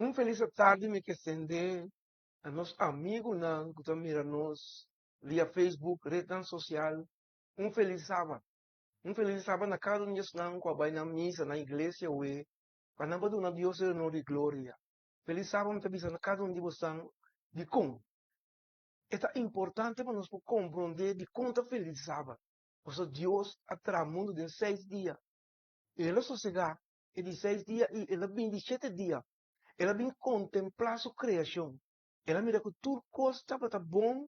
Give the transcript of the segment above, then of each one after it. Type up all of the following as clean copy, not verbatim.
Un felis atardi mi ke sende na nos amigunan ku ta mira nos via Facebook, retnan sosial. Un felis sabat. Un felis sabat na kada un di esnan ku a bai na misa, na iglesia awe, pa nan por duna Dios e honor i gloria. Felis sabat mi ta bisa na kada un di bosan dikon e ta importante pa nos por komprondé dikon ta felis sabat. Pasobra Dios a traha mundu den seis dia. El a sosegá e di seis dia i el a bin di shete dia. El a bin kontemplá su kreashon. El a mira ku tur kos tabata bon.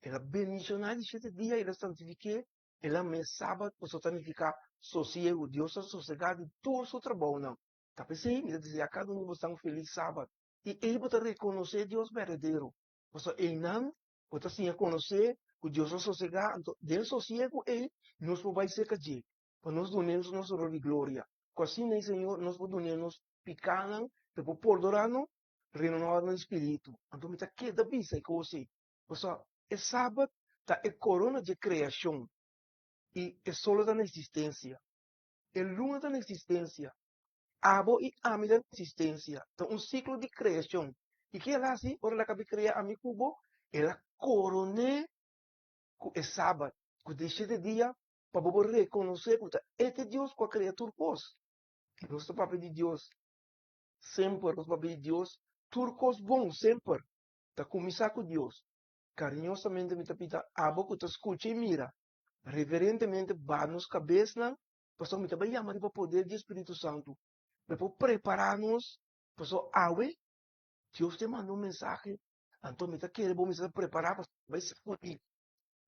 El a bendishoná e di shete dia i el a santifik'é. El a m'e sabat, pasobra ta nifiká sosiegu. Dios a sosegá di tur su trabounan. Ta p'esei mi ta deseá kada un di boso un felis sabat. I ei bo ta rekonosé Dios berdadero, pasobra einan bo ta siña konosé ku Dios a sosegá. Anto den sosiegu ei nos por bai serka dje pa nos dun'é nos honor i gloria. Ku asina ei, Señor, nos por dun'é nos pikánan, pa e por pordorá nos, renoná nos spiritu. Anto mi ta keda bisa e kos ei, pasobra e sabat ta e korona dje kreashon, i e solo ta na eksistensia, e luna ta na eksistensia, abo i ami ta na eksistensia. Ta un siklo di kreashon. I ke el a hasi ora el a kabi krea ami ku bo? El a koron'é ku e sabat, ku di shete dia pa bo por rekonosé ku ta e ta e Dios ku a krea tur kos. I nos ta papia di Dios semper, nos papia di Dios tur kos bon semper ta kuminsá ku Dios. Kariñosamente mi ta pida abo ku ta skucha i mira reverentemente baha nos kabesnan pasobra mi ta bai yama riba poder di e Spiritu Santu pa e por prepará nos pasobra awe Dios te manda un mensahe anto mi ta kere bo mester ta prepará pa bai sakudí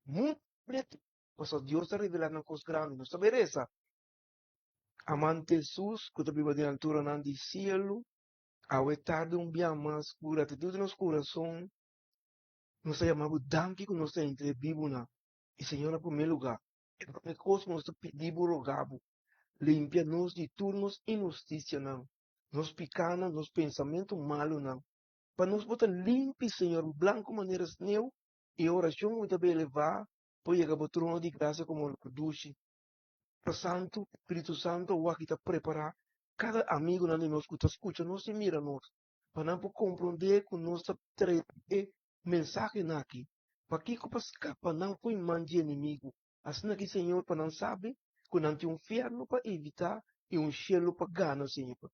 mundu kompleto pasobra Dios ta revelá nan kos grandi. Nos ta bai resa. Amante Hesus ku ta biba den alturanan di sielu, awe tardi un bia mas ku gratitud den nos kurason nos ta yama bo danki ku nos ta entre e bibunan. I Señor na promé lugá, e promé kos ku nos ta pidi bo roga bo, limpia nos di tur nos inhustisianan, nos pikánan, nos pensamentu malunan, pa nos por ta limpi, Señor, blanku manera sneu, i e orashon ku mi ta bai elevá por yega bo trono di grasia komo olor dushi. Tata Santu, Spiritu Santu awor aki ta prepará kada amigunan di nos ku ta skucha nos i mira nos, pa nan por komprondé ku nos ta trese e mensahenan aki. Pakiko? Pa skapa nan fo'i man di enemigu. Asina ki, Señor, pa nan sabi ku nan tin un fiernu pa evitá i un shelu pa gana, Señor.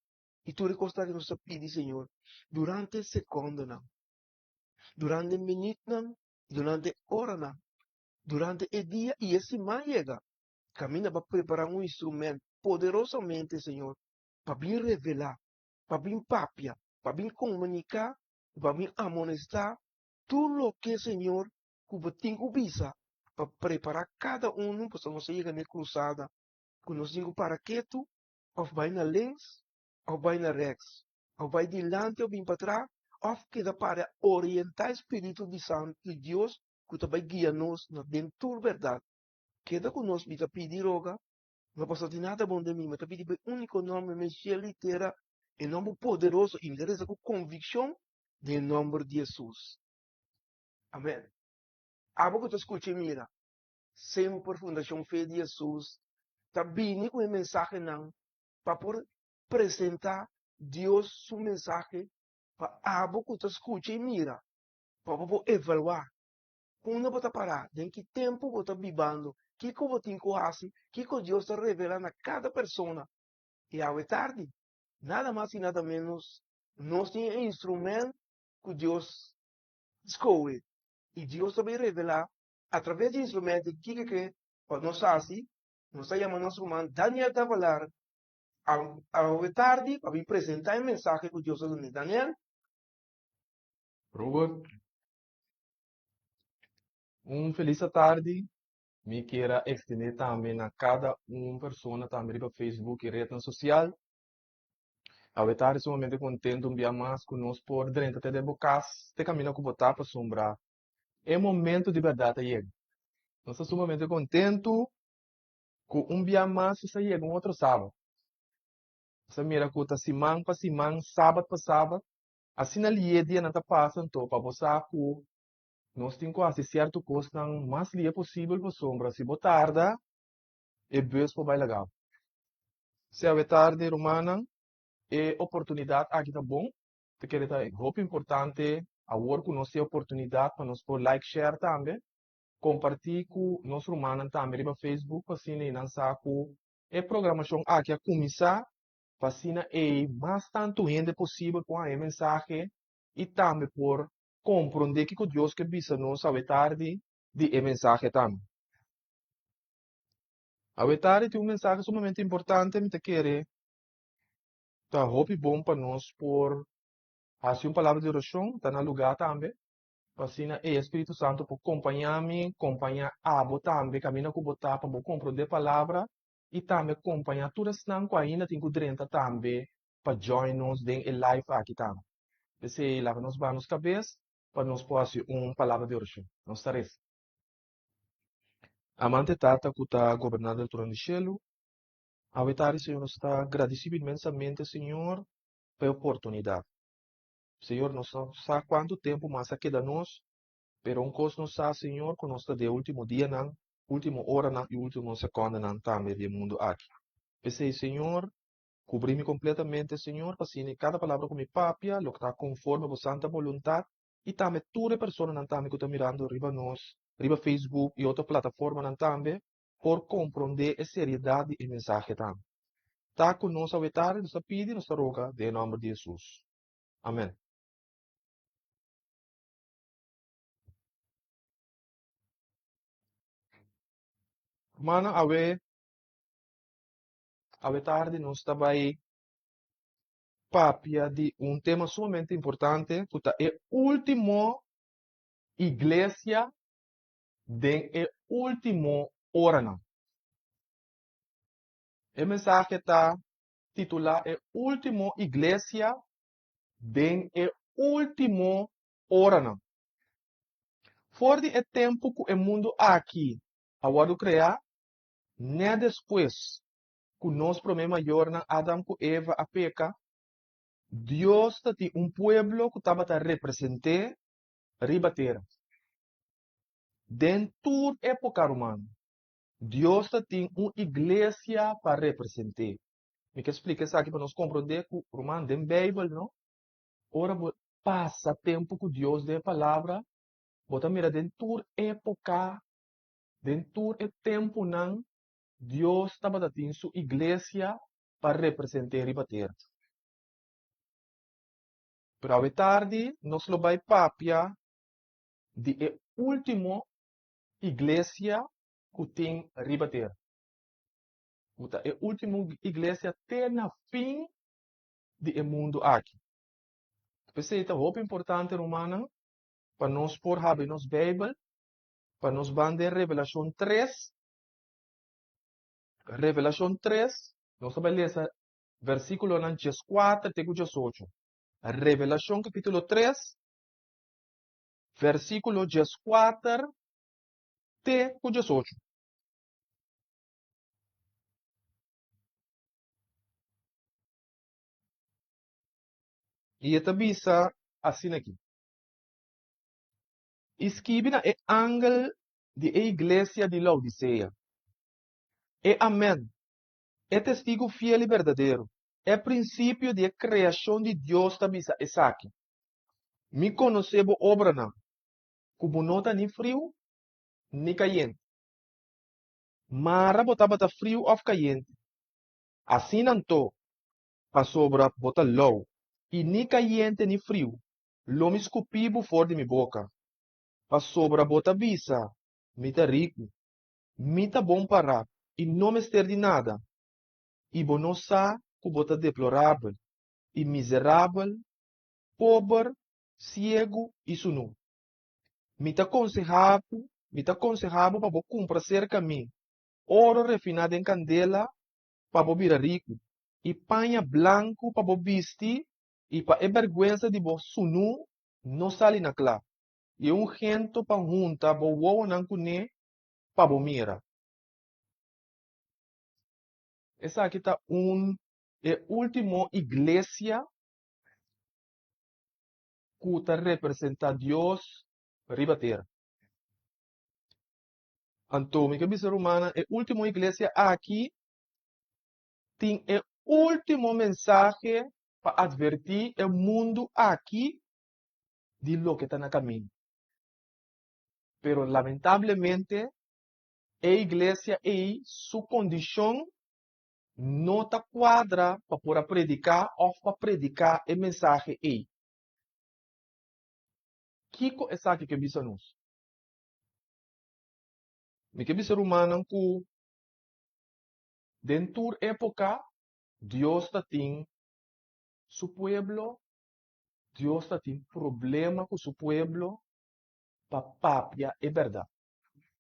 I tur e kosnan aki nos ta pidi, Señor, durante e sekondonan, durante e minütnan, durante e oranan, durante e dia i e siman yega, kaminda bo a prepará un instrument poderosamente, Señor, pa bin revelá, pa bin papia, pa bin komuniká i pa bin amonestá tur loke, Señor, ku bo tin ku bisa pa prepará kada unu pasobra nos a yega na e krusada ku nos tin ku para ketu òf bai na links òf bai na rèks òf bai dilanti òf bin patras òf keda para orientá e spiritu di santu di Dios ku ta bai guia nos na den tur bèrdat. Keda ku nos, mi ta pidi roga, no pasobra tin nada bon den mi, mi ta pidi pa e úniko nòmber men shelu i tera, e nòmber poderoso, i mi ta resa ku konvikshon den e nòmber di Hesus. Amèn. Abo ku ta skucha i mira, semper Fundashon Fe di Hesus ta bini ku e mensahenan pa por presentá Dios su mensahe pa abo ku ta skucha i mira, pa bo por evaluá unda bo ta pará, den ki tempu bo ta bibando, kiko bo tin ku hasi, kiko Dios ta revelá na kada persona. I awe tardi, nada mas i nada ménos, nos tin e instrument ku Dios skohe i Dios ta bin revelá atraves di instrument ei kiko ke pa nos hasi. Nos ta yama nos ruman Daniel Tavalar awe tardi pa bin presentá e mensahe ku Dios a dun'é. Daniel. Robert, un felis atardi. Mi kier a extende tambe na cada un persona tambe riba Facebook y rednan social. Awe tardi sumamente contento un bia mas cu nos por drenta te den bo cas, te camina cu bo ta pasobra e momento di berdad a yega. Nos ta sumamente contento cu un bia mas nos a yega un otro sabado. Nos a mira cu ta siman pa siman, sabat pa sabat, asina lié dianan ta pasa anto pa bo sa cu nos tin cu haci cierto cosnan mas lié posibel pasobra si bo tarda e bus por bai laga bo. Si awe tardi rumannan e oportunidad aki ta bon. Ta kere ta hopi importante awor ku nos tin e oportunidat pa nos por like share tambe, kompartí ku nos rumannan tambe riba Facebook pa asina ei nan sa ku e programashon aki a kuminsá pa asina ei mas tantu hende posibel por haña e mensahe i tambe por komprondé kiko Dios ke bisa nos awe tardi di e mensahe tambe. Awe tardi tin un mensahe sumamente importante mi ta kere ta hopi bon pa nos por hasi un palabra di orashon, ta na lugá tambe, pa asina e Espíritu Santu por kompañá mi, kompañá abo tambe kaminda ku bo ta pa bo komprondé palabra i tambe kompañá tur esnan ku ainda tin ku drenta tambe pa join nos den e live aki tambe. P'esei laga nos baha nos kabes pa nos por hasi un palabra di orashon. Nos ta resa. Amante Tata ku ta goberná del trono di shelu, Awe tardi, Señor, nos ta gradisido inmensamente, Señor, pa e oportunidat. Señor, nos no sa kuantu tempu mas a keda nos, pero un kos nos sa, Señor, ku nos ta den e último dianan, último oranan i último sekòndenan tambe di e mundu aki. P'esei, Señor, kubri mi kompletamente, Señor, pa asina kada palabra ku mi papia lo ta konforme bo santa boluntat i tambe tur e personanan tambe ku ta mirando riba nos, riba Facebook i otro plataformanan tambe, por komprondé e seriedat di e mensahe tambe. Ta ku nos awe tardi nos ta pidi, nos ta roga den e nòmber di Hesus. Amèn. Rumannan, awe awe tardi nos ta bai papia di un tema sumamente importante ku ta e último iglesia den e último oranan. E mensahe ta titulá E Último Iglesia den e Último Oranan. For di e tempu ku e mundu aki a wòrdu kreá, nèt despues ku nos promé mayornan Adam ku Eva a peka, Dios ta tin un pueblo ku tabata represent'é riba tera. Den tur époka, ruman, Dios ta tin un iglesia pa represent'é. Mi ke splika esaki pa nos komprondé ku, ruman, den Beibel, no, ora bo pasa tempu ku Dios den e Palabra, bo ta mira den tur époka, den tur e tempunan, Dios tabata tin su iglesia pa represent'é riba tera. Pero awe tardi nos lo bai papia di e último iglesia ku tin riba tera. Ku ta e último iglesia te na fin di e mundu aki. P'esei ta hopi importante, rumannan, pa nos por habri nos Beibel, pa nos ban den Revelashon tres. Revelashon tres, nos ta bai lesa versíkulonan dieskuater te ku diesocho. Revelashon kapítulo tres, versíkulo dieskuater te ku diesocho. I e ta bisa asina aki, I skibi na e angel di e iglesia di Laodisea, E Amen, e testigu fiel i berdadero, e prinsipio di e kreashon di Dios ta bisa esaki, Mi konosé bo obranan, ku bo no ta ni friu ni kayente. Mara bo tabata friu òf kayente. Asina anto, pasobra bo ta lou, i ni kayente ni friu, lo mi skupí bo for di mi boka. Pasobra bo ta bisa, Mi ta riku, mi ta bon pará i no mester di nada, i bo no sa ku bo ta deplorabel i miserabel, pober, siegu i sunú. Mi ta konsehá bo, mi ta konsehá bo pa bo kumpra serka mi oro refiná den kandela pa bo bira riku, i paña blanku pa bo bisti i pa e bèrgwensa di bo sunú no sali na kla, i e ungento pa hunta bo wowonan kuné pa bo mira. Esaki ta un e último iglesia ku ta representá Dios riba tera. Anto mi ke bisa rumannan, e último iglesia aki tin e último mensahe pa atvertí e mundu aki di loke ta na kaminda. Pero lamentablemente e iglesia ei su kondishon no ta kuadra pa por a prediká òf pa prediká e mensahe ei. Kiko esaki ke bisa nos? Mi ke bisa rumannan ku den tur époka Dios ta tin su pueblo, Dios ta tin problema ku su pueblo pa papia e bèrdat.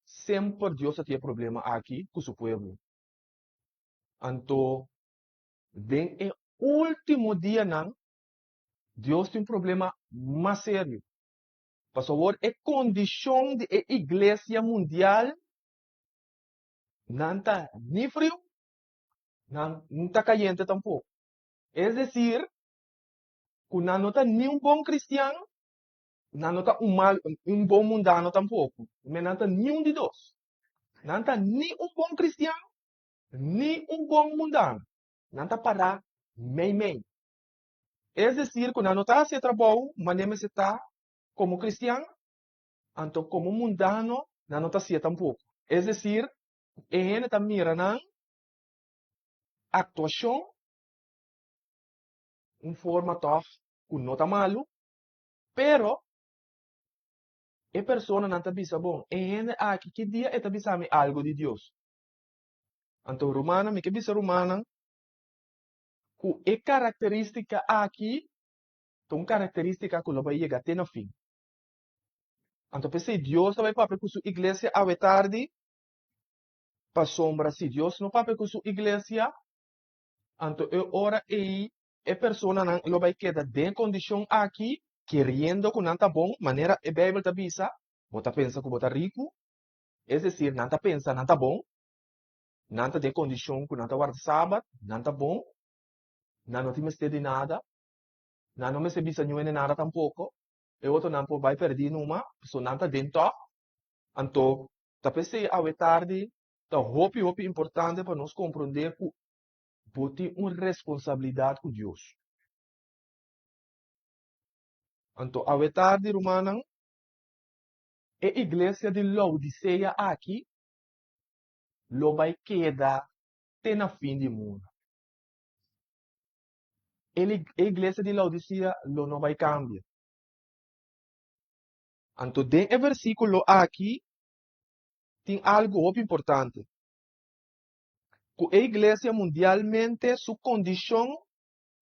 Semper Dios ta tin e problema aki ku su pueblo. Anto den e último dianan Dios tin un problema mas serio. Pasobra awor e kondishon di e iglesia mundial nan ta ni friu, nan no ta kayente tampoko. Es desir, ku nan no ta ni un bon kristian, nan no ta un mal, un bon mundano tampoko. Men nan ta niun di dos. Nan ta ni un bon kristian, ni un bon mundano. Nan ta pará meimei. Es desir ku nan no ta hasi e trabou manera mester ta komo kristian, anto komo mundano nan no ta hasié tampoko. Es desir, e hende ta mira nan aktuashon un forma tòg ku no ta malu, pero e personanan ta bisa, Bon, e hende aki ki dia e ta bisa mi algu di Dios? Anto rumannan, mi ke bisa rumannan ku e karakterístika aki ta un karakterístika ku lo bai yega te na fin. Anto p'esei Dios ta bai papia ku su iglesia awe tardi, pasobra si Dios no papia ku su iglesia, anto e ora ei e personanan lo bai keda den e kondishon aki, keriendo ku nan ta bon, manera e Beibel ta bisa, Bo ta pensa ku bo ta riku, es desir, nan ta pensa nan ta bon, nan ta den kondishon ku nan ta warda Sabat, nan ta bon, nan no tin mester di nada, nan no mester bisa niun hende nada tampoko, e otronan por bai pèrdí numa, pasobra nan ta den tòg. Anto, ta p'esei awe tardi ta hopi hopi importante pa nos komprondé ku bo tin un responsabilidat ku Dios. Anto awe tardi, rumannan, e iglesia di Laodisea aki lo bai keda te na fin di mundu. E iglesia di Laodisea lo no bai kambia. Anto den e versíkulo aki tin algu hopi importante. Ku e iglesia mundialmente su kondishon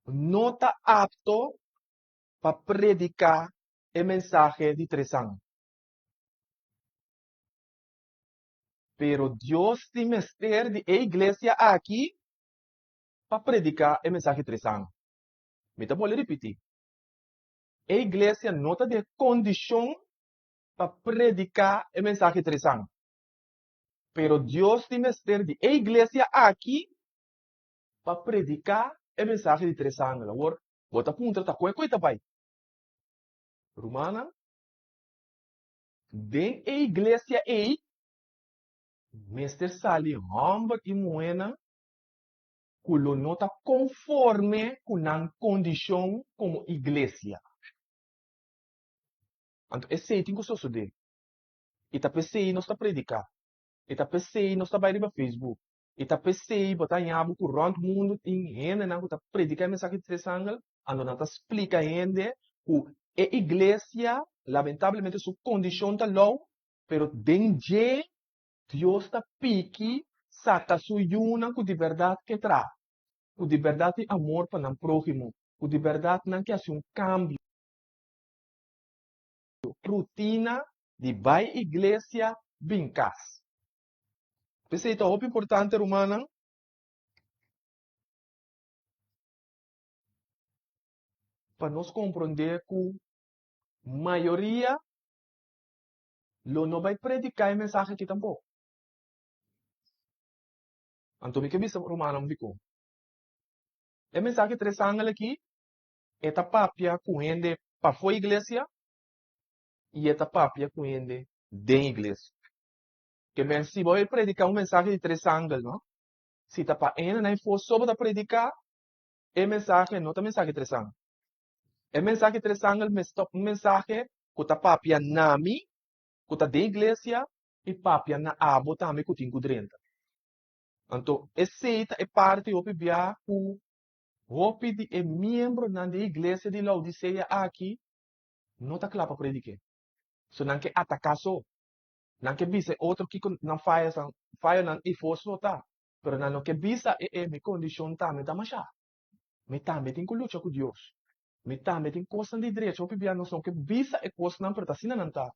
no ta apto pa prediká e mensahe di Tresan. Pero Dios tin mester di e iglesia aki pa prediká e mensahe Tresan. Mi ta bolbe ripití. E iglesia no ta den kondishon pa prediká e mensahe Tresan. Pero Dios tin mester di e iglesia aki pa prediká e mensahe di tres angel. Awor, bo ta puntra ta koe koe ta bai? Rumannan, den e iglesia ei mester sali hòmber i muhénan ku lo no ta konforme ku nan kondishon komo iglesia. Anto esei tin ku sosodé. I ta p'esei nos ta prediká. I ta p'esei nos ta bai riba Facebook. I ta p'esei bo ta haña bo ku rònt mundu tin hendenan ku ta prediká e mensahe di tres angel, anto nan ta splika hende ku e iglesia lamentablemente su kondishon ta lou, pero den dje Dios ta piki saka su yunan ku di bèrdat ke traha, ku di bèrdat tin amor pa nan próhimo, ku di bèrdat nan ke hasi un kambio. Rutina di bai iglesia bin kas. P'esei ta hopi importante rumannan pa nos komprondé ku mayoria lo no bai prediká e mensahe aki tampoko. Anto mi ke bisa rumannan dikon. E mensahe tres angel aki e ta papia ku hende pafó iglesia i e ta papia ku hende den iglesia. Ke men si bo a prediká un mensahe di tres angel, no? Si ta pa hende nan for so bo ta prediká, E mensahe no ta mensahe tres angel. E mensahe tres angel mester ta un mensahe ku ta papia na mi, ku ta den iglesia, i papia na abo tambe ku tin ku drenta. Anto esei ta e parti hopi bia ku hopi di e miembronan di e iglesia di Laodisea aki no ta kla pa predik'é. So nan ke ataká so. Nan ke bisa e otro kiko nan fayasan, fayonan i for so ta. Pero nan no ke bisa e e mi kondishon tambe ta mashá. Mi tambe tin ku lucha ku Dios. Mi tambe tin kosnan di drecha. Hopi bia nos no ke bisa e kosnan pero ta asina nan ta.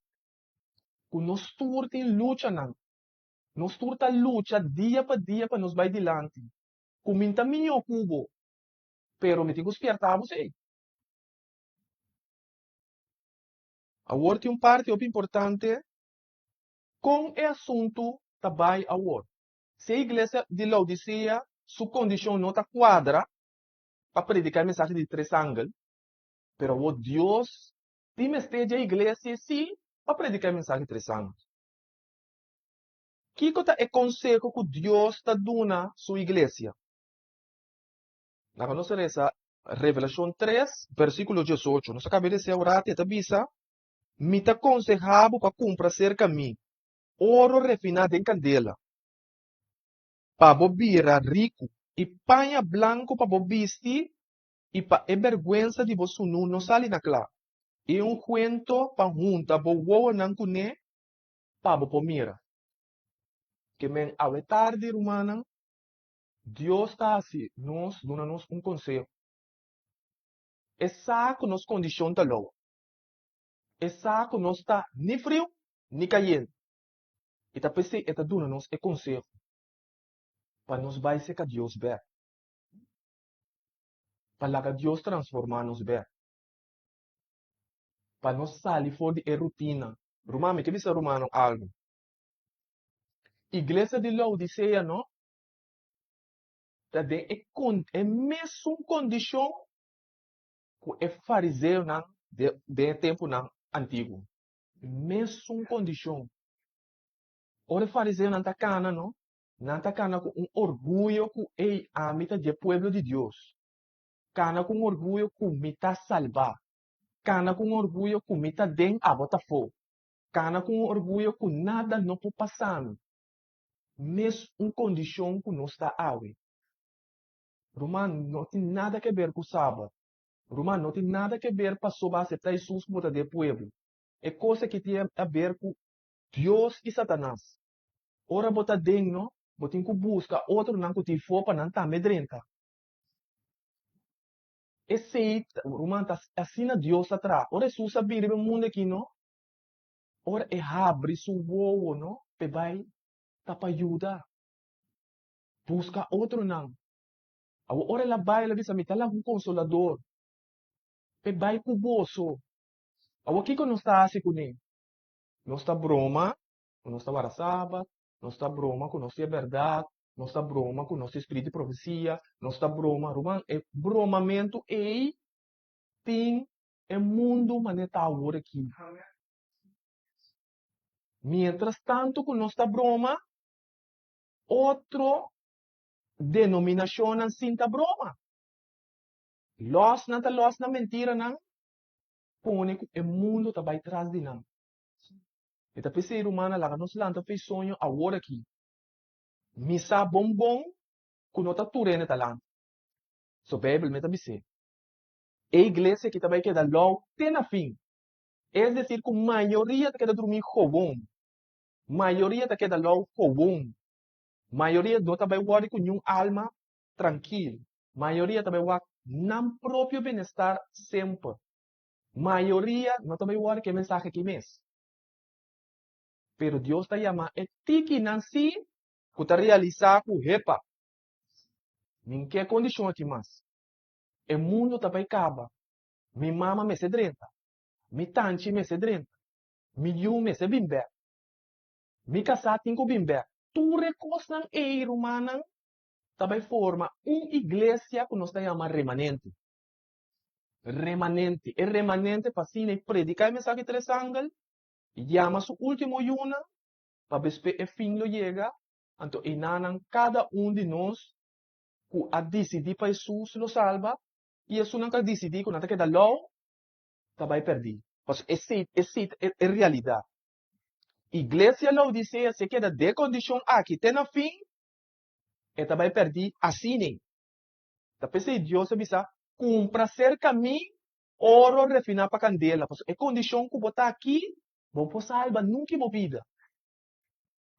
Ku nos tur tin luchanan. Nos tur ta lucha dia pa dia pa nos bai dilanti. Ku mi ta mihó ku bo, pero mi tin ku spierta bo si. Awor tin un parti hopi importante, kon e asuntu ta bai awor? Si e iglesia di Laodisea su kondishon no ta kuadra pa prediká e mensahe di tres angel, pero awor Dios tin mester dje iglesia sí pa prediká e mensahe di tres angel. Kiko ta e konseho ku Dios ta duna su iglesia? Laga nos resa Revelashon tres, versíkulo diesocho. Nos a kaba di lesa un ratu, e ta bisa, Mi ta konsehá bo pa kumpra serka mi oro refiná den kandela, pa bo bira riku, i paña blanku pa bo bisti, i pa e bèrgwensa di bo sunú no sali na kla, i un huento pa hunta bo wowonan kuné pa bo por mira. Ke men awe tardi, rumannan, Dios ta hasi nos, duna nos un konseho. E sa ku nos kondishon ta lou. E sa ku nos ta ni friu ni kayente. I ta p'esei e ta duna nos e konseho pa nos bai serka Dios bèk, pa laga Dios transformá nos bèk, pa nos sali for di e rutina. Ruman, mi ke bisa rumannan algu. Iglesia di Laodisea no ta den e e mesun kondishon ku e fariseonan den e tempunan antiguo. E mesun kondishon. Ora e fariseonan ta kana no, nan ta kana ku un orguyo ku ey ami ta dje pueblo di Dios. Kana ku un orguyo ku mi ta salbá. Kana ku un orguyo ku mi ta den abo ta afó. Kana ku un orguyo ku nada no por pasa mi. Mes un kondishon ku nos ta awe. Ruman, no tin nada ke ber ku Sabat. Ruman, no tin nada ke ber pasobra aseptá Hesus ku bo ta di e pueblo. E kos aki tin a ber ku Dios i Satanas. Ora bo ta den no, bo tin ku buska otronan ku tin fo pa nan tambe drenta. Esei, ruman, ta asina Dios a traha. Ora Hesus a bin riba e mundu aki no, ora e habri su wowo no, p'e bai ta pa yuda. Buska otronan. Awor ora el a bai, el a bisa, Mi ta laga un konsolador p'e bai ku boso. Awor kiko nos ta hasi kuné? Nos ta broma ku nos ta wara Sabat, nos ta broma ku nos tin e bèrdat, nos ta broma ku nos tin spiritu di profesia, nos ta broma. Ruman, e bromamentu ei tin e mundu manera ta awor aki. Miéntras tantu ku nos ta broma, otro denominashonnan sin ta broma. Lòs nan ta lòs nan mentiranan, pone ku e mundu ta bai tras di nan. E ta p'esei, rumannan, laga nos lanta fe soño awor aki. Mi sa bon bon ku no ta tur hende ta lanta. So Beibel me ta bis'é, E iglesia aki ta bai keda lou te na fin. Es desir ku mayoria ta keda drumí gewoon. Mayoria ta keda lou gewoon. Mayoria no ta bai wòrdu ku niun alma trankil. Mayoria ta bai wak nan propio bienestar semper. Mayoria no ta bai wòrdu ku e mensahe aki mes. Pero Dios ta yama e tikinan sí ku ta realisá ku, Hepa, mi n ke e kondishon aki mas. E mundu ta bai kaba. Mi mama mester drenta. Mi tanchi mester drenta. Mi yu mester bin bèk. Mi kasá tin ku bin bèk. Tur e kosnan ei, rumannan, ta bai forma un iglesia ku nos ta yama remanente. Remanente. E remanente pa asina e prediká e mensahe di tres angel, yama su último yunan pa bespe e fin lo yega, anto einanan kada un di nos. ku a disidí pa Hesus lo salba i esunnan ku a disidí ku nan ta keda lou ta bai pèrdí. Pasobra esei esei ta e realidat. Iglesia Laodisea si e keda den e kondishon aki te na fin, e ta bai pèrdí asina. Ta p'esei Dios a bisa, Kumpra serka mi oro refiná pa kandela, pasobra e kondishon ku bo ta aki, bo por salba nunka i bo bida.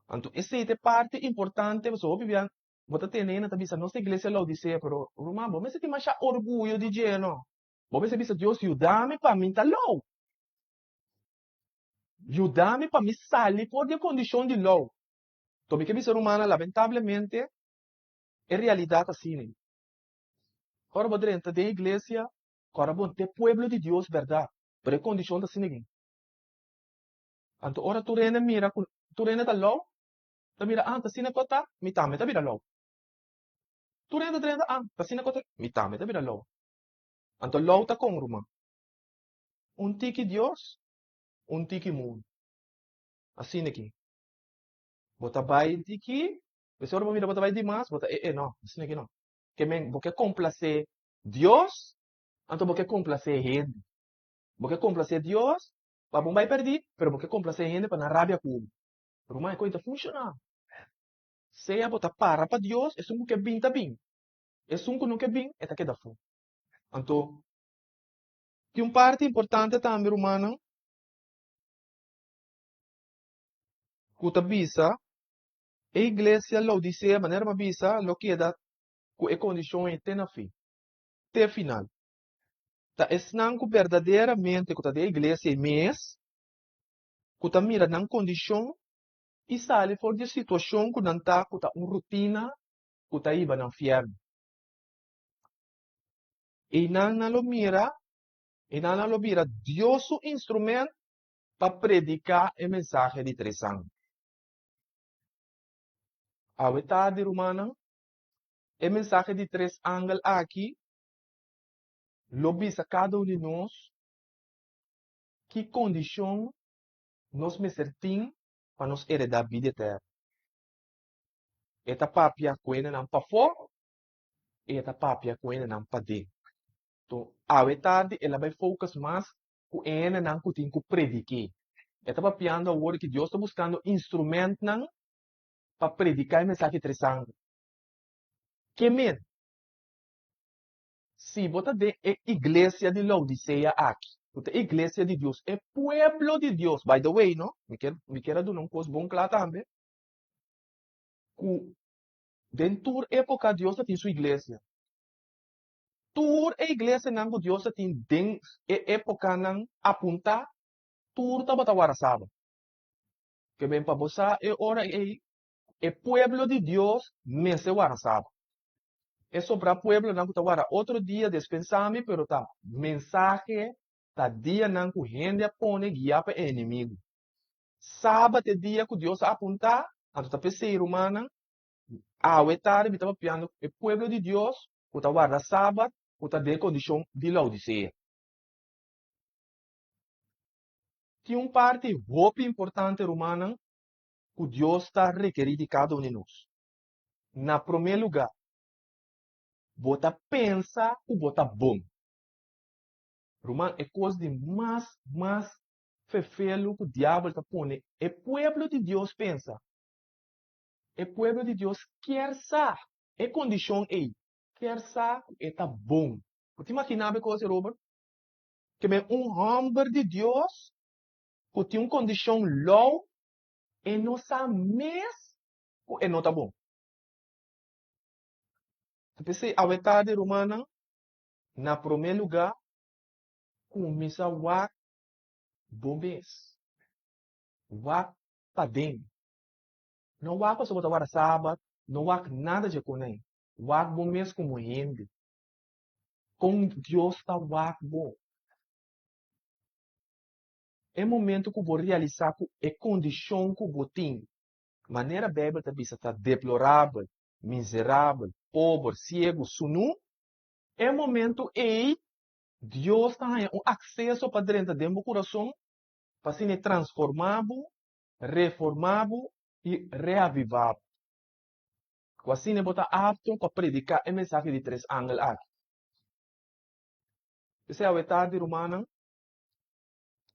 Anto esei ta e parti importante, pasobra hopi bia bo ta tene hende ta bisa nos ta iglesia Laodisea, pero ruman bo mester tin masha orguyo di dje no. Bo mester bisa Dios yuda mi pa mi ta lou. Yuda mi pa mi sali for di e kondishon di lou. Anto mi ke bisa rumannan lamentablemente e realidat asina. Ora bo drenta den iglesia, kòrda bon ta e pueblo di Dios bèrdat, pero e kondishon ta asina aki. Anto ora tur hende mira ku tur hende ta lou, ta mira, ah, ta asina ku ta, mi tambe ta bira lou. Tur hende ta drenta, ah, ta asina ku ta, mi tambe ta bira lou. Anto lou ta kon, ruman? Un tiki Dios, un tiki mundu. Asina aki. Bo ta bai tiki, p'esei ora bo mira bo ta bai dimas, bo ta, e, e, no, asina aki no. Ke men, bo ke komplasé Dios, anto bo ke komplasé hende. Bo ke komplasé Dios, pa bo bai pèrdí, pero bo ke komplasé hende pa nan rabia ku bo. Ruman, e kos ta funshoná. Sea bo ta para pa Dios, esun ku ke bin ta bin. Esun ku no ke bin, e ta keda afó. Anto, tin un parti importante tambe, rumannan, ku ta bisa e iglesia Laodisea, manera mi a bisa, lo keda ku e kondishon ei te na fin, te final. Ta esnan ku berdaderamente ku ta den e iglesia ei mes ku ta mira nan kondishon i sali for di e situashon ku nan ta ku ta un rutina ku ta hiba nan fièrnu. Einan nan lo mira, einan nan lo bira Dios su instrument pa prediká e mensahe di Tresan. Awe tardi, rumannan, e mensahe di tres angel aki lo bisa kada un di nos ki kondishon nos mester tin pa nos eredá bida eterno. E ta papia ku hendenan pafó i e ta papia ku hendenan paden. Enton, awe tardi el a bai focus mas ku e hendenan ku tin ku predik'é. E ta papiando awor ki Dios ta buskando instrumentnan pa prediká e mensahe tres angel. Ke men? Si bo ta den e iglesia di Laodisea aki, ku ta e iglesia di Dios, e pueblo di Dios, by the way, no, mi kier, mi kier a duna un kos bon kla tambe, ku den tur époka Dios ta tin su iglesia. Tur e iglesianan ku Dios ta tin den e épokanan apuntá, tur tabata wara Saba. Ke ben pa bo sa e ora ei, e pueblo di Dios mester wara Saba. E sobrá pueblonan ku ta wara otro dia despensá mi, pero ta mensahe ta dianan ku hende a pone guiá pa e enemigu. Saba ta e dia ku Dios a apuntá, anto ta p'esei, rumannan, awe tardi mi ta papiando ku e pueblo di Dios ku ta warda Sabat ku ta den kondishon di Laodisea. Tin un parti hopi importante, rumannan, ku Dios ta rekerí di kada un di nos. Na promé lugá, bo ta pensa ku bo ta bon. Ruman, e kos di mas mas fefelu ku diabel ta pone e pueblo di Dios pensa. E pueblo di Dios kier sa e kondishon ei, kier sa ku e ta bon. Bo ta imaginá bo e kos ei, Robert? Ke men un hòmber di Dios ku tin un kondishon lou, e no sa mes ku e no ta bon. Ta p'esei awe tardi, rumannan, na promé lugá kuminsá wak bo mes. Wak paden. No wak pasobra bo ta warda sabat, no wak nada dje kon ei. Wak bo mes komo hende. Kon Dios ta wak bo. E momento ku bo realisá ku e kondishon ku bo tin Manera Beibel ta bisa ta deplorabel, miserabel, pober, siegu, sunú. E momentu ei, Dios ta haña un akseso pa drenta den bo kurason pa asina e transformá bo, reformá bo i reavivá bo. Ku asina bo ta apto pa prediká e mensahe di tres angel aki. P'esei awe tardi, rumannan,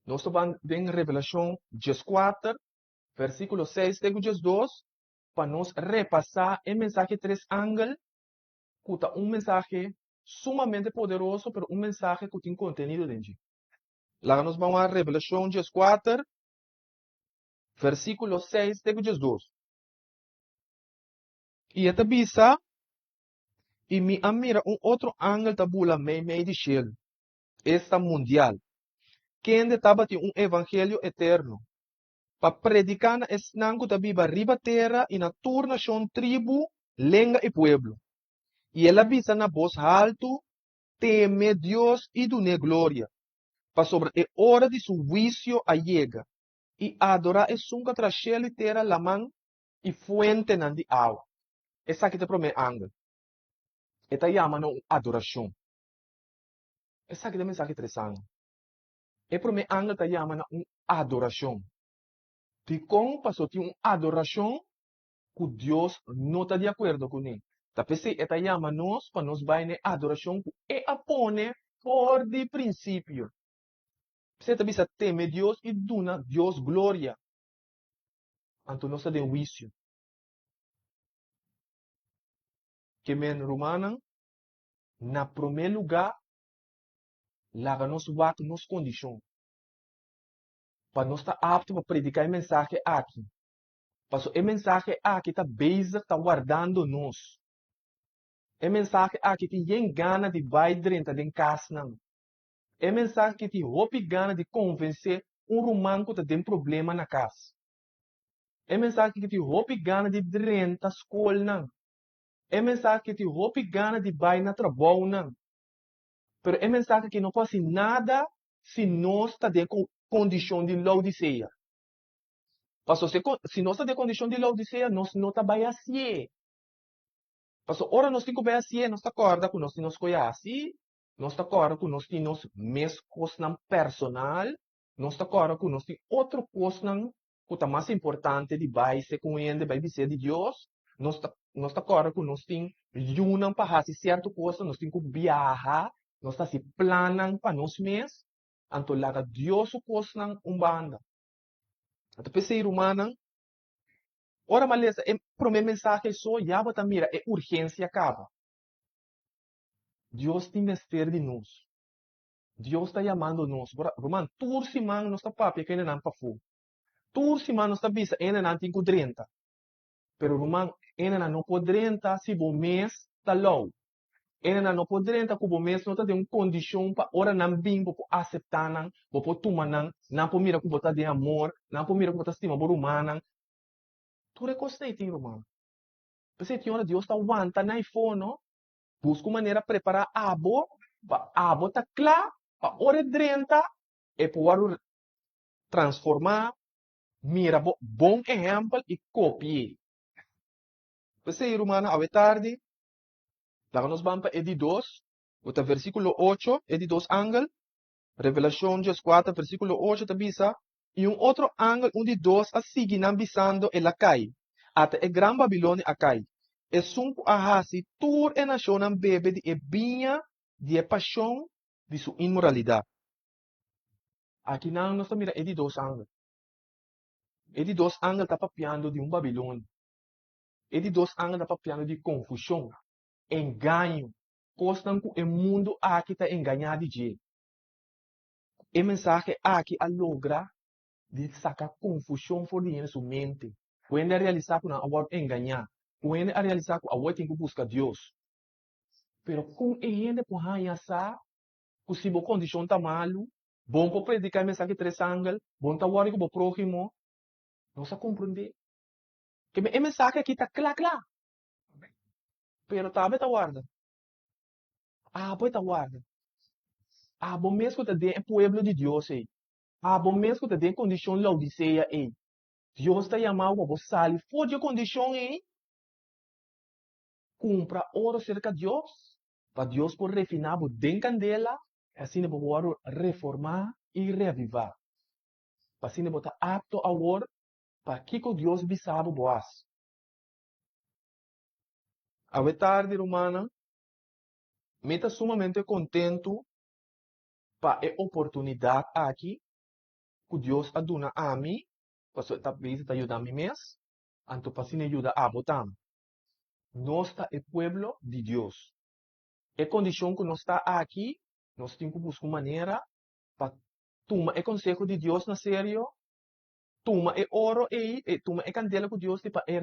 nos ta ban den Revelashon 14, versíkulo 6 te ku 12, pa nos repasá e mensahe tres angel, ku ta un mensahe sumamente poderoso, pero un mensahe ku tin kontenido den dje. Laga nos ban wak Revelashon 14, versíkulo 6 te ku 12. I e ta bisa, I mi a mira un otro angel ta bula meimei di shelu, esta mundial, kende tabatin un evangelio eterno, pa prediká na esnan ku ta biba riba tera i na tur nashon, tribu, lenga i pueblo. I el a bisa na bos haltu, Teme Dios i dun'é gloria, pasobra e ora di su huisio a yega, i adorá esun ku a traha shelu i tera, laman i fuentenan di awa. Esaki ta e promé angel. E ta yama na un adorashon. Esaki ta e mensahe tres angel. E promé angel ta yama na un adorashon. Dikon? Pasobra tin un adorashon ku Dios no ta di akuerdo kuné. Ta p'esei e ta yama nos pa nos bai na e adorashon ku e a pone for di prinsipio. P'esei e ta bisa teme Dios i duna Dios gloria. Anto nos ta den huisio. Ke men, rumannan, na promé lugá laga nos wak nos kondishon pa nos ta apto pa prediká e mensahe aki. Pasobra e mensahe aki ta bezig ta wardando nos. E mensahe aki tin yen gana di bai drenta den kasnan. E mensahe aki tin hopi gana di konvensé un ruman ku ta den problema na kas. E mensahe aki tin hopi gana di drenta skolnan. E mensahe aki tin hopi gana di bai na trabounan. Pero e mensahe aki no por hasi nada si nos ta den kondishon di Laodisea. Pasobra si nos ta den kondishon di Laodisea, nos no ta bai hasié. Pasobra ora nos tin ku bai hasié, nos ta kòrda ku nos tin nos koe hasi, nos ta kòrda ku nos tin nos mes kosnan personal, nos ta kòrda ku nos tin otro kosnan ku ta mas importante di bai ser ku un hende, bai bis'é di Dios, nos ta nos ta kòrda ku nos tin yunan pa hasi sierto kosnan, nos tin ku biaha, nos ta hasi plannan pa nos mes, anto laga Dios su kosnan un banda. Anto p'esei, rumannan, ora mi a lesa e promé mensahe so, ya bo ta mira e urgensia kaba. Dios tin mester di nos. Dios ta yamando nos. Ruman, tur siman nos ta papia ku hendenan pafó. Tur siman nos ta bisa hendenan tin ku drenta. Pero ruman, hendenan no por drenta si bo mes ta lou. Hendenan no por drenta ku bo mes no ta den un kondishon pa ora nan bin bo por aseptá nan, bo por tuma nan, nan por mira ku bo ta den amor, nan por mira ku bo ta stima bo rumannan. Tur e kosnan ei tin, ruman. P'esei tin ora Dios ta wanta na e fono Buska un manera prepará abo pa abo ta kla pa ora e drenta e por wòrdu transformá, mira bo bon ehèmpel i kopi'é. P'esei, rumannan, awe tardi laga nos ban pa e di dos, ku ta versíkulo ocho, e di dos angel. Revelashon 14, versíkulo ocho ta bisa, I un otro angel, un di dos, a sigui nan bisando, El a kai! Ata e gran Babilonia a kai, esun ku a hasi tur e nashonnan bebe di e biña di e pashon di su inmoralidat. Akinan nos ta mira e di dos angel. E di dos angel ta papiando di un Babilonia. E di dos angel ta papiando di konfushon, engaño, kosnan ku e mundu aki ta engañá di dje. E mensahe aki a logra di saka konfushon for di hende su mente. Ku hende a realisá ku nan a wòrdu engañá. Ku hende a realisá ku awor e tin ku buska Dios. Pero kon e hende por haña sa ku si bo kondishon ta malu, bo no por prediká e mensahe tres angel, bo no ta wòri ku bo próhimo? Nos a komprondé ke e mensahe aki ta kla kla. Pero tambe ta warda. Abo e ta warda. Abo mes ku ta den e pueblo di Dios ei. Abo mes ku ta den kondishon Laodisea ei. Dios ta yama bo pa bo sali for di e kondishon ei, kumpra oro serka Dios, pa Dios por refiná bo den kandela, i asina bo por wòrdu reformá i reavivá. Pa asina bo ta apto awor pa kiko Dios bisa bo bo hasi. Awe tardi, rumannan, mi ta sumamente kontentu pa e oportunidat aki ku Dios a duna ami, pasobra e ta bisa ta yuda mi mes, anto pa asina e yuda abo tambe. Nos ta e pueblo di Dios. E kondishon ku nos ta aki, nos tin ku buska un manera pa tuma e konseho di Dios na serio, tuma e oro ei, e tuma e kandela ku Dios tin pa e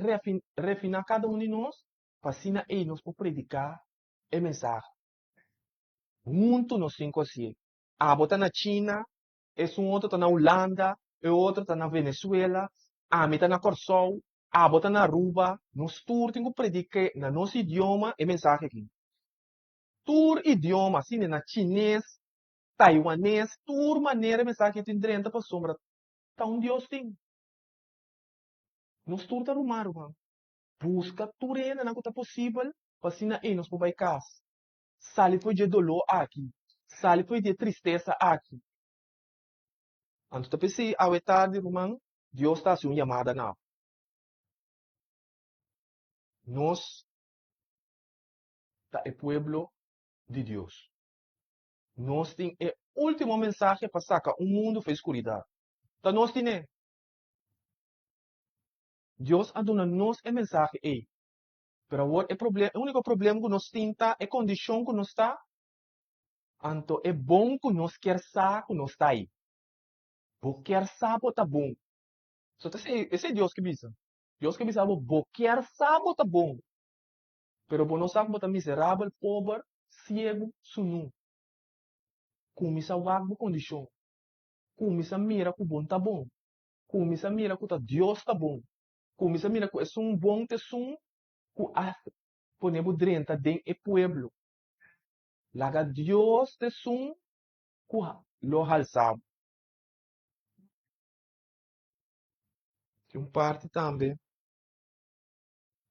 refiná kada un di nos, pa asina ei nos por prediká e mensahe. Huntu nos tin ku hasié. Abo ta na China, esun otro ta na Hulanda, e otro ta na Venezuela, ami ta na Kòrsou, abo ta na Aruba, nos tur tin ku prediká na nos idioma e mensahe aki. Tur idioma, asina na chines, taiwanes, tur manera e mensahe tin drenta pasobra ta un Dios tin. Nos tur ta ruman, ruman. Buska tur hendenan ku ta posibel pa asina ei nos por bai kas. Sali for dje doló aki. Sali for di e tristesa aki. Anto ta p'esei awe tardi, ruman, Dios ta hasi un yamada na bo. Nos ta e pueblo di Dios. Nos tin e último mensahe pa saka un mundu for e skuridat. Ta nos tin'é. Dios a duna nos e mensahe ei. Pero awor e problem, e úniko problem ku nos tin ta e kondishon ku nos ta, anto e bon ku nos kier sa ku nos ta ei. Bo kier sa bo ta bon. So ta esei, esei Dios ke bisa. Dios ke bisa bo, bo kier sa bo ta bon, pero bo no sa ku bo ta miserabel, pober, siegu, sunú. Kuminsá wak bo kondishon. Kuminsá mira ku bo no ta bon. Kuminsá mira ku ta Dios ta bon. Kuminsá mira ku esun bon ta esun ku a pone bo drenta den e pueblo. Laga Dios ta esun ku lo halsa bo. Tin un parti tambe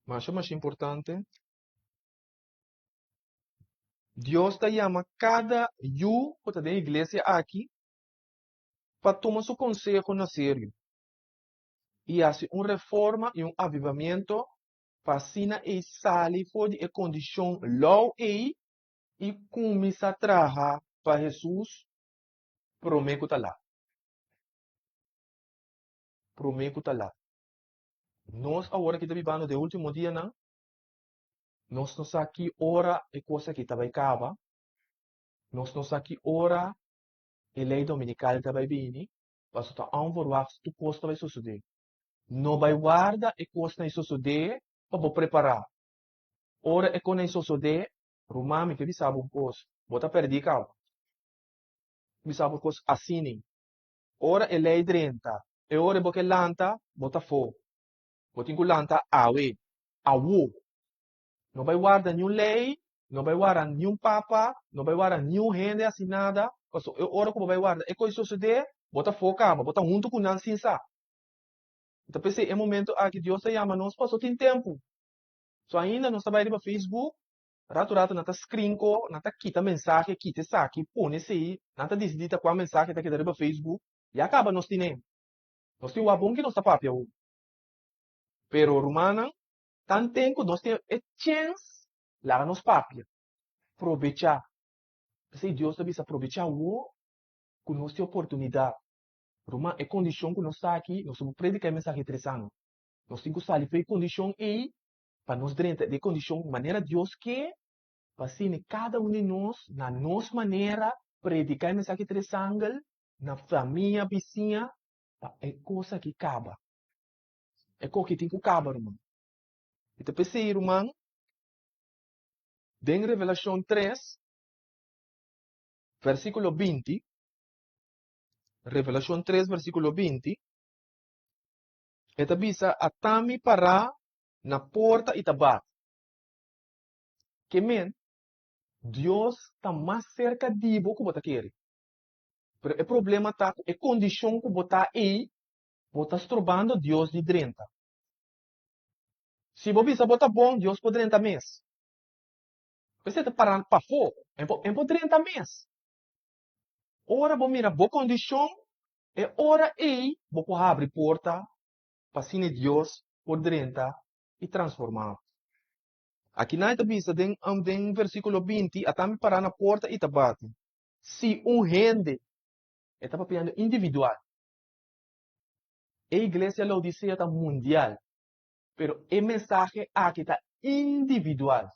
masha masha importante. Dios ta yama kada yu ku ta den iglesia aki pa tuma su konseho na serio i hasi un reforma i un avivamiento pa asina ei sali for di e kondishon lou ei i kuminsá traha pa Hesus promé ku ta lat. Promé ku ta lat. Nos awor aki ta bibando den último dianan, nos no sa ki ora e kos aki ta bai kaba, nos no sa ki ora e lei dominikal ta bai bini, pasobra ta onverwachts tur kos ta bai sosodé. No bai warda e kosnan ei sosodé pa bo prepará. Ora e kosnan ei sosodé, ruman mi ke bisa bo un kos, bo ta pèrdí kaba. Bisa bo un kos asini, ora e lei drenta, e ora bo ke lanta, bo ta afó. Bo tin ku lanta awe, awo. No bai warda niun lei, no bai warda niun papa, no bai warda niun hende hasi nada, pasobra e ora ku bo bai warda e kos sosodé, bo ta afó kaba, bo ta huntu ku nan sin sa. Mi ta pens'é e momento aki Dios ta yama nos pasobra tin tempu. So ainda nos ta bai riba Facebook, ratu ratu nan ta screen ko, nan ta kita mensahe, kita esaki, pone esei, nan ta disidí ta kua mensahe ta keda riba Facebook, ya kaba nos tin'é. Nos tin wak bon ki nos ta papia awo. Pero rumannan, Tanten ku nos tin e chèns, laga nos papia. Probechá. P'esei Dios ta bisa probechá awor ku nos tin oportunidat. Ruman, e kondishon ku nos ta aki, nos no por prediká e mensahe tres aña. Nos tin ku sali for e kondishon ei pa nos drenta den e kondishon manera Dios ke, pa asina kada un di nos na nos manera prediká e mensahe tres angel na famia, bisiña, pa e kos aki kaba. E koki tin ku kaba, ruman. I ta p'esei, ruman, den Revelashon tres, versíkulo 20, Revelashon tres, versíkulo 20, e ta bisa, Ata mi pará na porta i ta bat. Ke men, Dios ta mas serka di bo ku bo ta kere. Pero e problema ta ku e kondishon ku bo ta ei Bo ta strobando Dios di drenta. Si bo bisa bo ta bon, Dios por drenta mes. P'esei ta para pafó, en por, en por drenta mes. Ora bo mira bo kondishon, e ora ei bo por habri porta pa asina Dios por drenta i transformá bo. Akinan e ta bisa den den versíkulo 20, Ata mi pará na porta i ta bati. Si un hende, e ta papiando individual. E iglesia Laodisea ta mundial, pero e mensahe aki ta individual.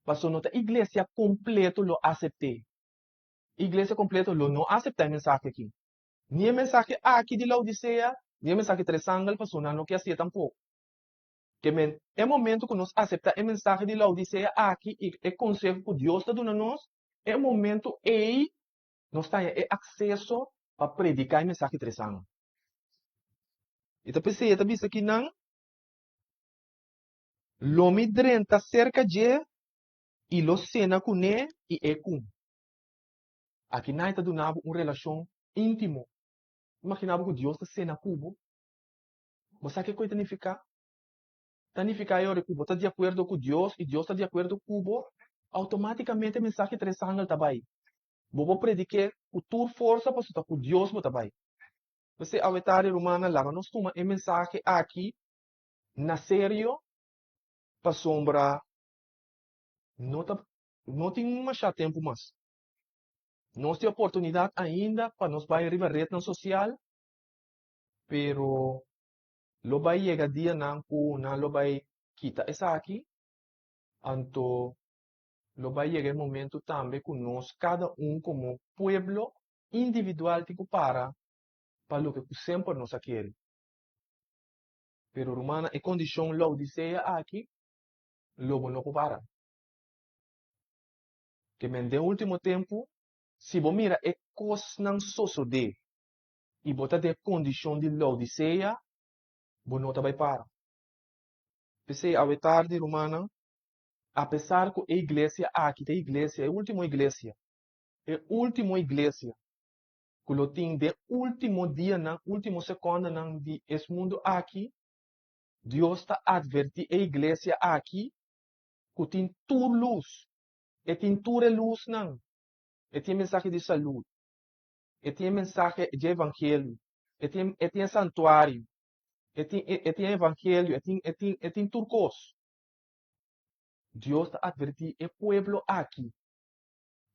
Pasobra no ta iglesia kompleto lo asept'é. Iglesia kompleto lo no aseptá e mensahe aki. Ni e mensahe aki di Laodisea, ni e mensahe Tresangel, pasobra nan no ke hasié tampoko. Ke men, e momento ku nos aseptá e mensahe di Laodisea aki i e konseho ku Dios ta duna nos, e momento ei nos ta haña e akseso pa prediká e mensahe Tresangel. I ta p'esei e ta bisa ki nan, Lo mi drenta serka dje i lo sena kuné i e ku mi. Aki nan e ta duna bo un relashon íntimo. Imaginá bo ku Dios ta sena ku bo. Bo sa kiko e ta nifiká? Ta nifiká e ora ku bo ta di akuerdo ku Dios i Dios ta di akuerdo ku bo, outomátikamente mensahe tres angel ta bai. Bo por predik'é ku tur forsa pasobra ta ku Dios bo ta bai. P'esei awe tardi rumannan laga nos tuma e mensahe aki na serio pasobra no ta no tin masha tempu mas. Nos tin oportunidat ainda pa nos bai riba retnan sosial, pero lo bai yega dianan ku nan lo bai kita esaki, anto lo bai yega e momento tambe ku nos kada un komo pueblo individual tin ku para pa loke ku semper nos a kere. Pero rumannan, e kondishon Laodisea aki lo bo no por para. Ke men den último tempu, si bo mira e kosnan sosodé i bo ta den e kondishon di Laodisea, bo no ta bai para. P'esei awe tardi, rumannan, apesar ku e iglesia aki ta e iglesia, e último iglesia, e último iglesia ku lo tin den último dianan, último sekòndanan di es mundu aki, Dios ta atvertí e iglesia aki ku tin tur lus. E tin tur e lusnan. E tin e mensahe di salud. E tin e mensahe dje evangelio. E tin e tin e santuario. E tin e tin e evangelio. E tin e tin e tin tur kos. Dios ta atvertí e pueblo aki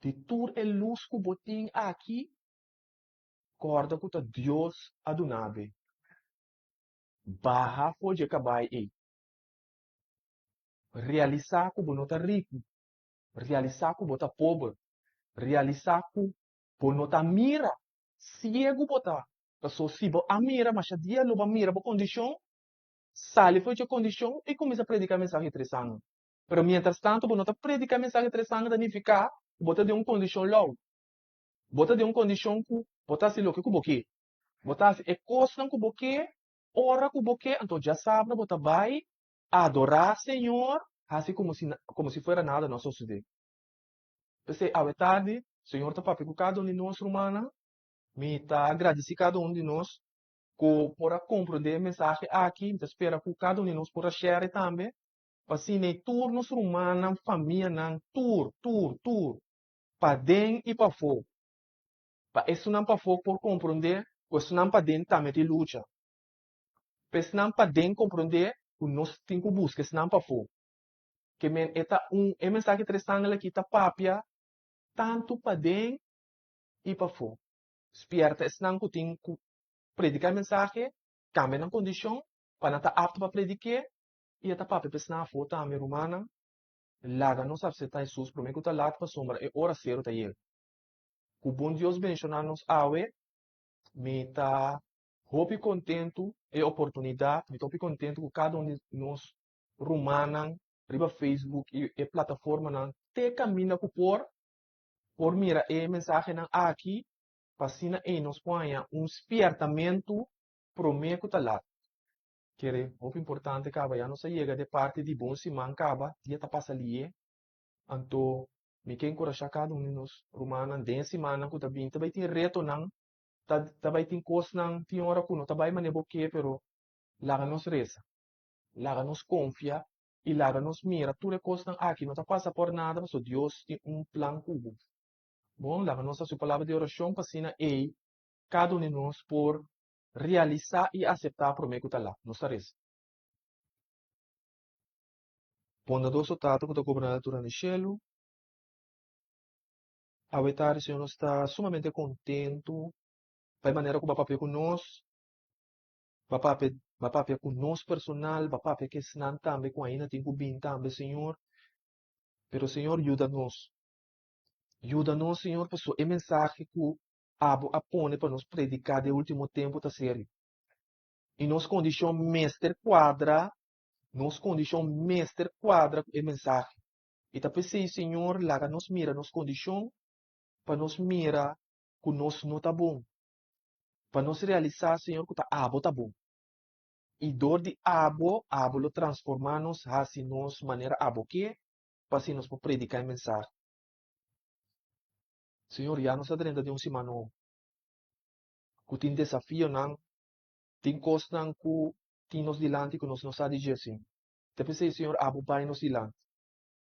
di tur e lus ku bo tin aki, kòrda ku ta Dios a duna bo. Baha for dje kabai ei. Realisá ku bo no ta riku. Realisá ku bo ta pober. Realisá ku bo no ta mira. Siegu bo ta. Paso si bo a mira masha dia lo bo a mira bo kondishon, sali for dje kondishon i kuminsá prediká mensahe tres aña. Pero mientras tanto bo no ta prediká mensahe tres aña ta nifiká ku bo ta den un kondishon lou. Bo ta den un kondishon ku bo ta hasi loke ku bo ke. Bo ta hasi e kosnan ku bo ke, ora ku bo ke, anto djasabra bo ta bai adorá Señor, hasi komo si komo si fuera nada no a sosodé. P'esei awe tardi Señor ta papia ku kada un di nos rumannan. Mi ta gradisí kada un di nos ku por a komprondé e mensahe aki. Mi ta spera ku kada un di nos por a share tambe pa asina e tur nos rumannan, famianan, tur, tur, tur, paden i pafó, pa esunnan pafó por komprondé ku esunnan paden tambe tin lucha. Pa esnan paden komprondé ku nos tin ku buska esnan pafó. Ke men e ta un, e mensahe tres angel aki ta papia tantu paden i pafó. Spièrta esnan ku tin ku prediká e mensahe, kambia nan kondishon pa nan ta apto pa predik'é i e ta papia pa esnan afó tambe. Rumannan, laga nos aseptá Hesus promé ku ta lat pasobra e ora sero ta yega. Ku bon Dios benshoná nos awe, mi ta hopi kontentu e oportunidat, mi ta hopi kontentu ku kada un di nos rumannan riba Facebook i e plataformanan te kaminda ku por, por mira e mensahenan aki pa asina ei nos por haña un spièrtamentu promé ku ta lat. Kere hopi importante kaba ya nos a yega de parti di bon siman kaba, dia ta pasa lié, anto mi ke enkurashá kada un di nos rumannan den e simannan ku ta bini ta bai tin retonan, ta ta bai tin kosnan, tin ora ku no ta bai manera bo ke pero laga nos resa, laga nos konfia i laga nos mira tur e kosnan aki no ta pasa por nada pasobra Dios tin un plan ku bo. Bon, laga nos hasi un palabra di orashon pa asina ei kada un di nos por realisá i aseptá promé ku ta lat. Nos ta resa. Bondadoso Tata ku ta goberná na altura di shelu, awe tardi Señor nos ta sumamente kontentu pa e manera ku bo a papia ku nos, bo a papia bo a papia ku nos personal, bo a papia ku esnan tambe ku ainda tin ku bin tambe Señor. Pero Señor yuda nos, yuda nos Señor pasobra e mensahe ku abo a pone pa nos prediká den último tempu ta serio. I nos kondishon mester kuadra Nos kondishon mester kuadra ku e mensahe. I ta p'esei, Señor, laga nos mira nos kondishon pa nos mira ku nos no ta bon. Pa nos realisá, Señor, ku ta abo ta bon. I dor di abo, abo lo transformá nos, hasi nos manera abo ke, pa asina nos por prediká e mensahe. Señor, ya nos a drenta den un siman nobo, ku tin desafionan, tin kosnan ku tin nos dilanti ku nos no sa di dje, Señor. Ta p'esei, Señor, abo bai nos dilanti.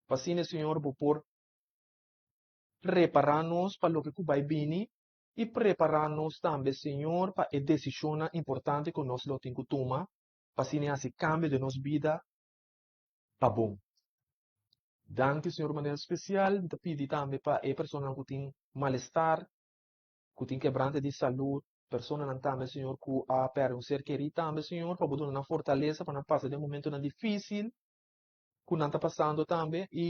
Pa asina, Señor, bo por prepará nos pa loke ku bai bini i prepará nos tambe, Señor, pa e desishonnan importante ku nos lo tin ku tuma pa asina hasi kambio den nos bida pa bon. Danki, Señor, manera spesial mi ta pidi tambe pa e personanan ku tin malestar, ku tin kebrante di salud, Personanan tambe, Señor, ku a pèrdè un ser kerí tambe, Señor, pa Bo duna nan fortalesa pa nan pasa den momentonan difísil ku nan ta pasando tambe. I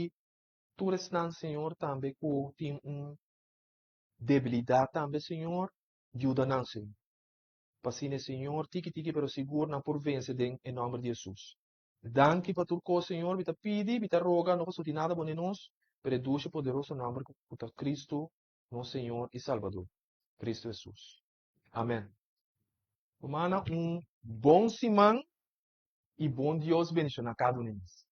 tur esnan, Señor, tambe ku tin un debilidat tambe, Señor, yuda nan, Señor. Pa asina, Señor, tiki tiki pero sigur nan por vense den e nòmber di Hesus. Danki pa tur kos, Señor, mi ta pidi, mi ta roga, no pasobra tin nada bon den nos, pero e dushi poderoso nòmber ku ta Cristo, nos Señor i Salbador. Cristo Jesus. Amen. Humana un bon siman y bon Dios bendiciona cada un di nos.